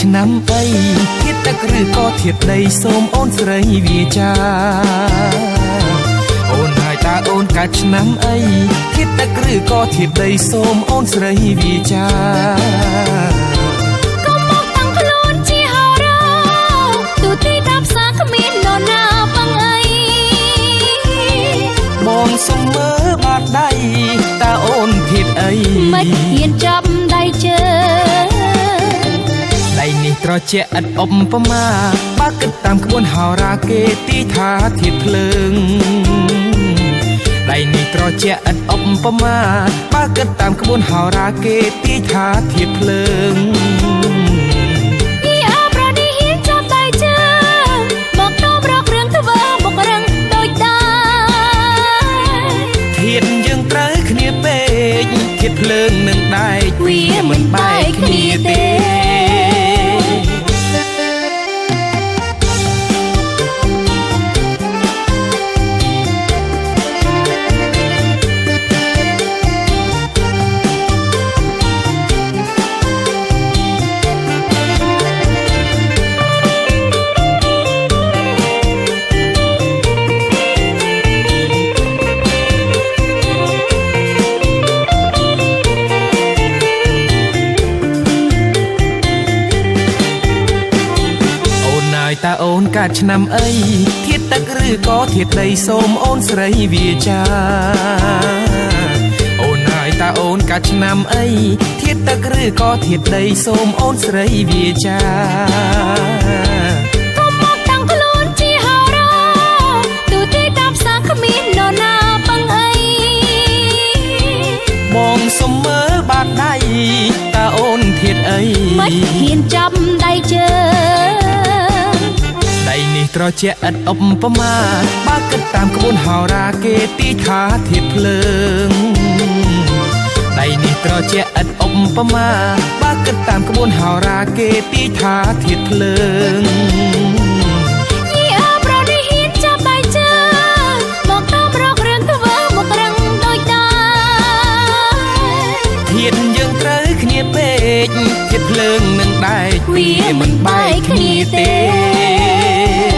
ឆ្នាំអីធាតុទឹកឬក៏ធាតុដីសូមអូនស្រីវាចាអូនហើយតើអូនកើតឆ្នាំអីធាតុទឹកឬក៏ធាតុដីសូមអូនស្រីវាចា កុំមកតាំងខ្លួនជាហោរោទូទីតាមផ្សារគ្មាននរណាពឹងអី បងសុំមើលបាតដៃតើអូនធាតុអី មិនហ៊ានចាប់ដៃជើង ដៃនេះត្រជាក់ឥតឧបមាបើគិតតាមក្បួនហោរាគេទីថាធាតុភ្លើងដៃនេះត្រជាក់ឥតឧបមាបើគិតតាមក្បួនហោរាគេទីថាធាតុភ្លើង យីអប្រនេះហ៊ានចាប់ដៃជើងមកតបរករឿងធ្វើបុករឹងដូចដែរ ធាតុយើងត្រូវគ្នាពេកធាតុភ្លើងនឹងដែក វាមិនបែកគ្នាទេ អូនហើយតើអូនកើតឆ្នាំអីធាតុទឹកឬក៏ធាតុដីសូមអូនស្រីវាចាអូនហើយតើអូនកើតឆ្នាំអីធាតុទឹកឬក៏ធាតុដីសូមអូនស្រីវាចា កុំមកតាំងខ្លួនជាហោរោទូទីតាមផ្សារគ្មាននរណាពឹងអី បងសុំមើលបាតដៃតើអូនធាតុអី មិនហ៊ានចាប់ដៃជើង ដៃនេះត្រជាក់ឥតឧបមាបើគិតតាមក្បួនហោរាគេទីថាធាតុភ្លើងដៃនេះត្រជាក់ឥតឧបមាបើគិតតាមក្បួនហោរាគេទីថាធាតុភ្លើង យីអប្រនេះហ៊ានចាប់ដៃជើងមកតបរករឿងធ្វើមុខរឹងដូចដែរ ធាតុយើងត្រូវគ្នាពេកធាតុភ្លើងនឹងដែក វាមិនបែកគ្នាទេ។